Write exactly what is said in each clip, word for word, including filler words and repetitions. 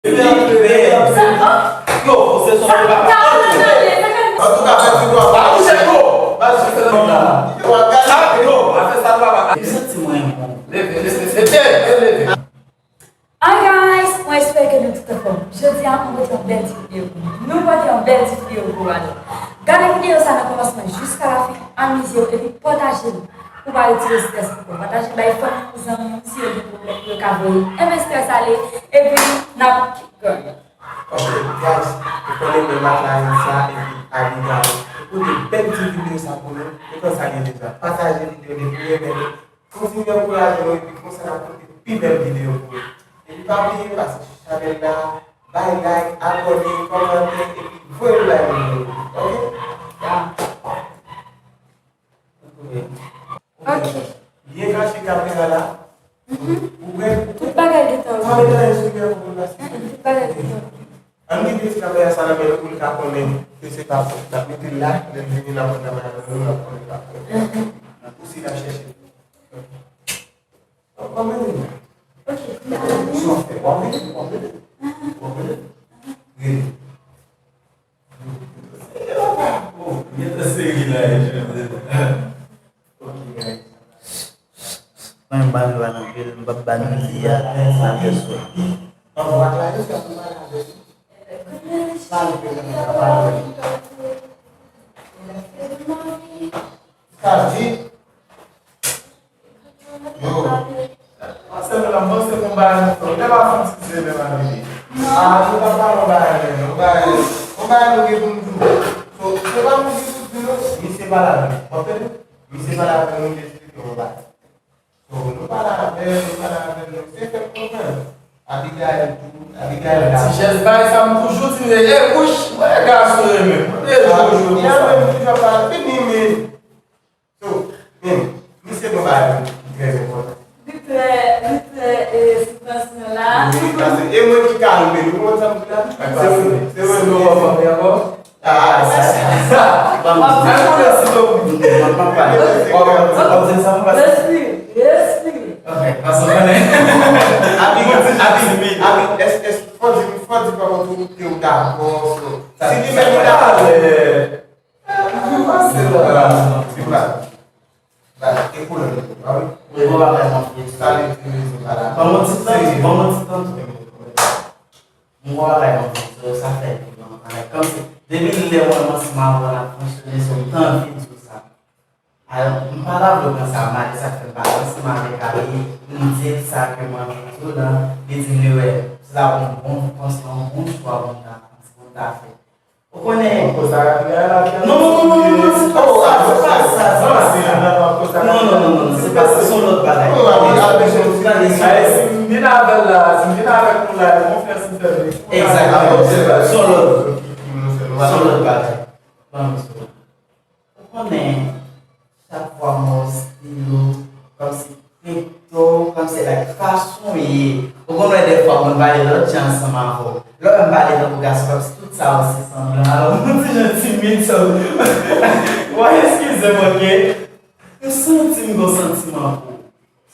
Yo, se son papa. Antouka, fè ti dwa pa touche yo. Yo, a gade yo. Leve, leve, leve, leve. Hi guys, mwen espere ke nou tout anfòm. Jodi a, mwen pote yon bèl ti videyo pou nou. Nou pote yon bèl ti videyo pou nou. Gade videyo sa nan kòmansman jiska lafen, amize w epi pataje l pou pa retire estrès pou kò. Pataje l bay fanmi w, zanmi w, si yo gen pwoblèm pou yo ka voye enpe estrès ale, epi n ap keep going. Ok, guys, nou konnen mwen Maklarin sa epi Abigail. Nou pote bèl ti videyo sa pou nou. Nou konn sa l ye deja. Pataje videyo depi w renmen li. Kontinye ankouraje nou epi konsa n ap pote pi bèl videyo pou nou. Epi pa bliye pase sou chanèl la, bay like, abòne, kòmante epi voye l bay moun yo. Ok? Ya. Ok. Byen kache kamera la. Ou prè? Tout bagay gentan. Ou pa met anyen sou li ankò pou l pase. Tout bagay gentan. Ann kite ti kamera sa nan men l pou l ka konnen ke se pa fòt. N ap mete l la, lè l vini n ap pran kamera nan men l, l ap konnen l pa fòt. Ou si l ap chèche. Ou konnen li. Ok. Sa w fè? W ap vini? W ap vini? W ap vini? Vini. Oh, gen tan seri la, e jwenn. Ok, guys. Mwen, m pa vle ba n anpil, m p ap ba nou li a, n ap fè sou. Sa di, yo, panse m la, m panse m yon bagay nou fè. Ou te pa fè yon ti sere menm avili. Ah, nou pa pale yon bagay menm, yon bagay, yon bagay nou gen pou n di. So, se pa nou ki pou di nou, misye pa la menm. W ap tande? Misye pa la menm, nou te eksplike yon bagay. So, nou pale avè l, nou pale avè l, nou se fè l konprann. Abigail tou, Abigail la. Ti jès bay sa m toujou di, e wouch, mwen gason renmen. Mwen te toujou konsa. Menm toujou ap pale, fini, men. So, men, misye gon bagay ki trè enpòtan. Li trè, li trè, e, sou tansyon la. Wi, paske e mwen ki kalme l, ou konprann sa m di la? Se mwen, se mwen ki kalme l. Ah, sa, sa, sa. Respire, respire. Ok, pase konnen. Abi, abi, abi, es, es, fò di, fò di pa konn tou ke ou dakò, so. Si li menm li dakò. Ba, e koulè l, ba wi. Mwen gon bagay mwen vle di. Sa li di rezon pa la. Ban mwen ti tan, ban mwen ti tan tou. Mwen gon bagay mwen vle di, sa fè pli lontan. Kòmsi, depi lè mwen ansanm avè w n ap fonksyone, se w m t anvi di w sa. Alò, m pa ta vle w pran sa mal, e sa k fè m pale ansanm avèk Abi, m di l sa ke mwen vle di w lan, li di m li wè, se ta yon bon, kòmsi yon bon chwa pou m ta, pou m ta fè. Ou konnen. Non, non, non, non, non, non, se pa sa, se pa sa, se pa sa. Non, non, non, non, non, se pa sa, se yon lòt bagay. Tande, si m vin avè l la, si m vin avèk nou la, e konfyans m fè l. Egzakteman, se yon lòt, se yon lòt bagay. Ban m eksplike. Ou konnen, chak fwa m wè w stilo, kòmsi kripto, kòmsi like fason w ye. Ou konn wè dèfwa moun pale lòt jan ansanm avè w. Lè w wè m pale tankou gason, kòmsi tout sa yo se sanblan. Alò, m yon ti jan timid, so, w a eskize m, ok? M santi m gon santiman pou ou.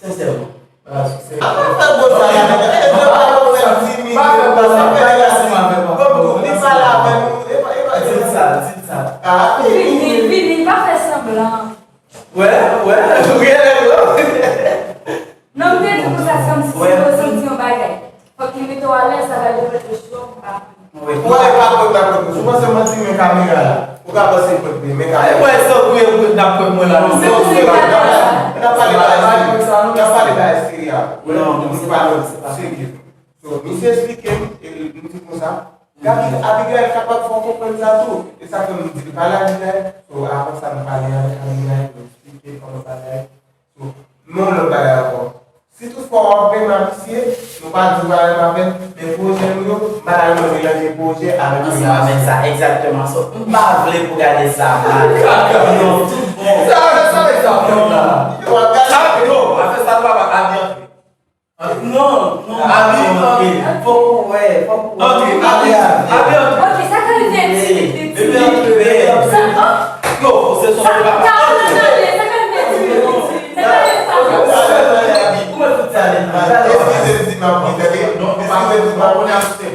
Sensèman. Apa fè gwo sa la, e de pa yo fè timid, pa fè gwo sa, pa fè gason avè mwen. Kòm tou, li pale avè nou, e pa, e pa. Di l sa, di l sa. Ah, vini, vini, pa fè sanblan. Wè, wè, wè, wè. Non, m te di konsa, santi si yo santi yon bagay. Fòk li mete w alèz, sa va devlope cho, m pa. Ou wè, pa prank, pa prank. Ou panse manti men kamera la. Ou ka panse prank li, men kamera. Ou wè, se pou yo prank, n ap prank mwen la. Non, se pa prank, n ap pale bagay serye. N ap pale bagay serye. Non, non, se pa prank, se pa prank. So, misye eksplike m, e m di konsa, Gabi, Abigail kapab fè w konprann sa tou. E sa fè m di l pale Abigail. So, avan sa, m pale avèk Abigail, m eksplike kòman bagay. So, men yon lòt bagay ankò. Si toutfwa w ap renmen ak misye, nou pa di w pa renmen avè l, men pwojè nou yo, m pa ta renmen w melanje pwojè avèk relasyon. Ansanm avèk sa, egzakteman. So, m pa vle pou gade sa mal. Non, tout bon. Sa, sa, sa, non, la. Yo, ap gade. Sa, yo, afè sa, nou pa pa Abi antre. Non, non, Abi antre. Fòk ou wè, fòk ou wè. Antre, Abi, Abi antre. Ok, sa ka rive ti, ti, ti. Baby antre, baby antre. Sa, oh. Yo, se son papa. Sa ka rive ti, ti. Eskize m si m ap ri, tande. Non, eskize m si m ap ri, tande.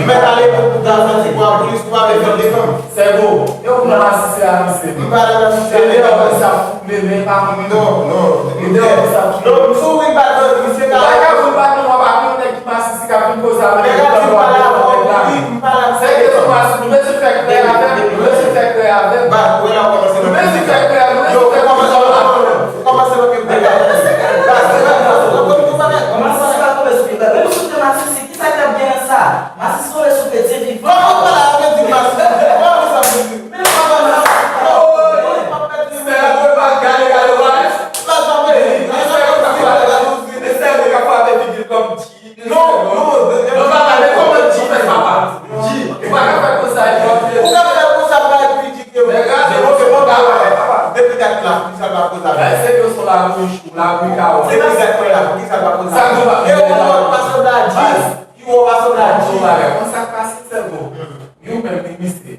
M mèt ale pou ta fè ti bwa pou li, si w pa vle fè m desann. Sèvo, yo pran masisi a, misye. M pa nan masisi a. E deyò konsa, foule men pa. Non, non. E deyò konsa. Non, m sou wi, m pa nan misye ka. Ou pa ka vin pa nan, pa nan nèg ki masisi k ap vin koze avè m. Nèg la di m pale avè w, wi, m pale avè w. Sèke sou masisi, nou bezwen fè klè avè m, nou bezwen fè klè avè m. Ba, ou wè la, ou kòmanse. Nou bezwen fè klè, nou bezwen fè klè. Yo, ou kòmanse, ou kòmanse, ou kòmanse. Ba, se pa fason, ou kòmanse, ou kòmanse. Masisi pa tonbe sou pye, menm si w te masisi, kisa k t ap gen nan sa? Masisi tonbe sou pye, ti fi. Kòman w pale avè di masisi? Kòman sa vle di? Men pa ba masisi. Non, non, pa pèdi. Sè, ou pa gade, gade, wè. La, sa vle di. E sè, ou ka frape figi l kòm G. Non, non, non, papa, men kòman G fè papa? G, ou pa ka fè konsa, G. Ou ka Depi dat la, poukisa l pa poze avè l? Bay Sègo se yon labouch, yon labouka. Depi dat mwen la, poukisa l pa poze avè l? Sa k ou pa... E ou pa sanble a Jis. Ki ou pa sanble a Jis? Yon bagay. Konn sa k pase, Sègo? Yon menm ki misye.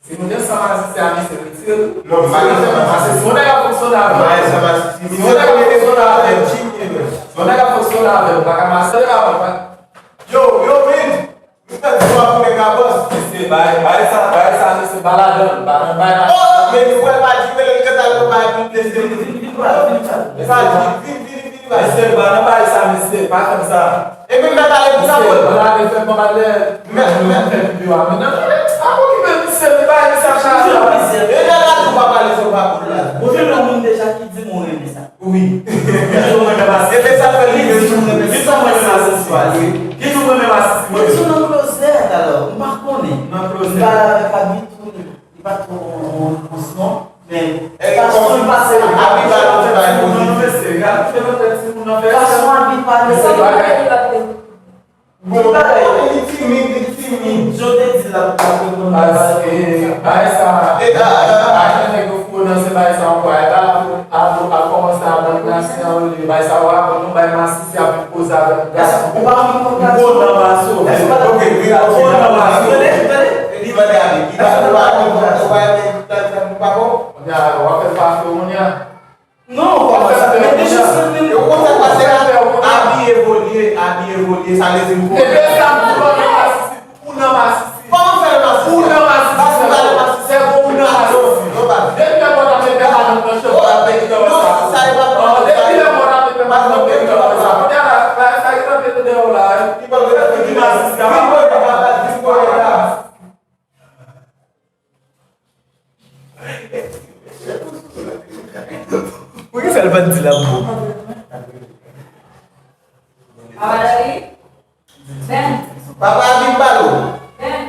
Si nou te ansanm a misye, a misye retire l. Non, m pa ansanm a misye. Si yon nèg ap fonksyone avè w, si yon nèg ap fonksyone avè w, si yon nèg ap fonksyone avè w, ou pa ka mase l avè w. Yo, yo, vin! Misye di w ap fè kabòs. Mesye, bay, bay sa, bay sa, mesye, pa ladan, pa nan bay la. Oh, men li wè pa di mele l kanta l bay pou l teste. Vin, vin, vin, vin, vin, vin, vin, vin, vin, vin, vin, vin, vin, vin, vin. Mesye, pa nan bay sa, mesye, pa fè m sa. E menm nan pale pou sa, mesye, bon. Ban lave fè m ban lè. Men, men. Fè videyo a, men nan, a okipe misye, li bay misye ap chaje la. E lè la tou pa pale sou pa pou la. Ou jwenn yon moun deja ki di m ou renmen sa. Wi. Kèt ou renmen pase. E se sa k fè li menm tou renmen sa. Kèt ou renmen pase. Kèt ou renmen pase. Mwen sou nan klozèt alò, m pa konnen. Nan klozèt. M pale avèk Abi tou, li pa twò yon repons non. Men fason l pase, Abi pa nan ti bagay pozitif. Gade fè nan tèt timoun nan fè sa. Fason Abi pale. Bon, li timid, li timid. Jan w te di l ap, ap reponn. Paske bagay sa, e, a, a, a, a, jan nèg yo foure nan se bagay sa ankò, e pa ap, ap, ap kòmanse ap ban klasè an, li, bagay sa w ap nou bay masisi ap vin koze avèk nou. Èske ou pa anvi konn gason? Bon nan maso. Èske ou pa anvi konn gason? Bon nan maso. Tande, tande. Li mande a li. Li pa, ou pa, ou pa, ou pa, ou pa bon? Kounye a, w ap fè l pa fè w kounye a. Non, kòman sa? Men, men jis menm, men ou konn sa k pase la? Abi evolye, Abi evolye, sa vle di m konn. Epi sa m di w nan masisi, ou nan masisi. Kòman fè nan masisi? Ou nan masisi, Sègo, ou nan masisi. Depi lè mwen ta mete madanm nan cheve, la te gen sa. Depi lè mwen ta mete madanm nan cheve, la te gen sa. Kounye a la, sa ki t ap mete dèyè w la, wi. Ki masisi a? Poukisa l pa t di l ap bon? Papa Dali? Ben. Papa Abi m pale w. Ben.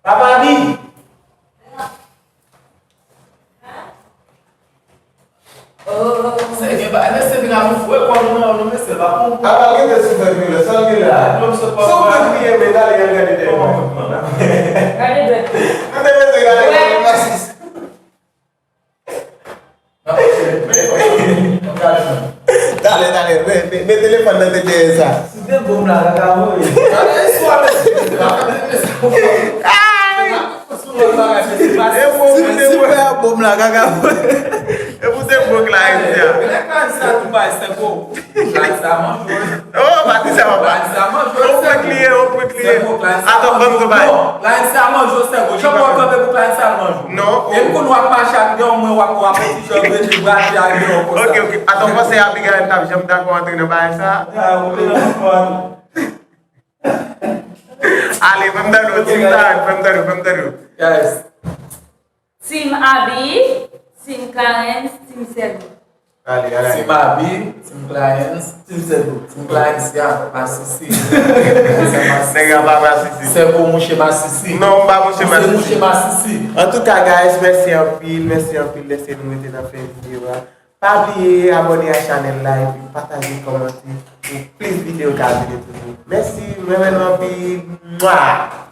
Papa Abi. Se gen bagay, mesye vin avè w, fouye kò nou nan non, mesye, pa konprann. Apa l gen de sou fè vyolans, sa l gen la? Lòm sot pa. Si w vle kriye, men gade, gade dèyè. Gade dèyè. Nou te bezwen gade kò nou nan sis. Talè, talè, men, men, men telefòn nan te dèyè sa. Si te bon la, kaka voye. Gade istwa, mesye. Ay! Sou lòt bagay, mesye, pa... Si w te wè bòm la, kaka. E pou te bon Clarisse a. Lè Clarisse a tou bay sèvo. Clarisse a manje w. Oh, Patricia, papa. Clarisse a manje w, sèvo. Ou pran kliye, ou pran kliye. Sèvo, Clarisse a manje w. Atann, ban m tou bay. Non, Clarisse a manje w, sèvo. Jan w ap kanpe pou Clarisse a manje w. Non. E m konn w ap mache ak dèyè w, mwen w ap, w ap yon ti jan rete brase ak dèyè w konsa. Ok, ok. Atann, w panse Abigail t ap janm dakò antre nan bagay sa? Ah, ou te nan fò a tou. Ale, fè m tande w, Team Clarence, fè m tande w, fè m tande w. Yes. Team Abi, Team Clarence, Team Sèvo. Ale, ale, ale. Team Abi, Team Clarence, Team Sèvo. Team Clarence, ya, masisi. Nèg la pa masisi. Sèvo mouche masisi. Non, m pa mouche masisi. Mouche masisi. Antouka, guys, mèsi anpil, mèsi anpil dèske nou rete nan fen videyo a. Pa bliye abòne a chanèl la epi pataje, kòmante pou plis videyo ka vini toujou. Mèsi, m renmen nou anpil. Mwa!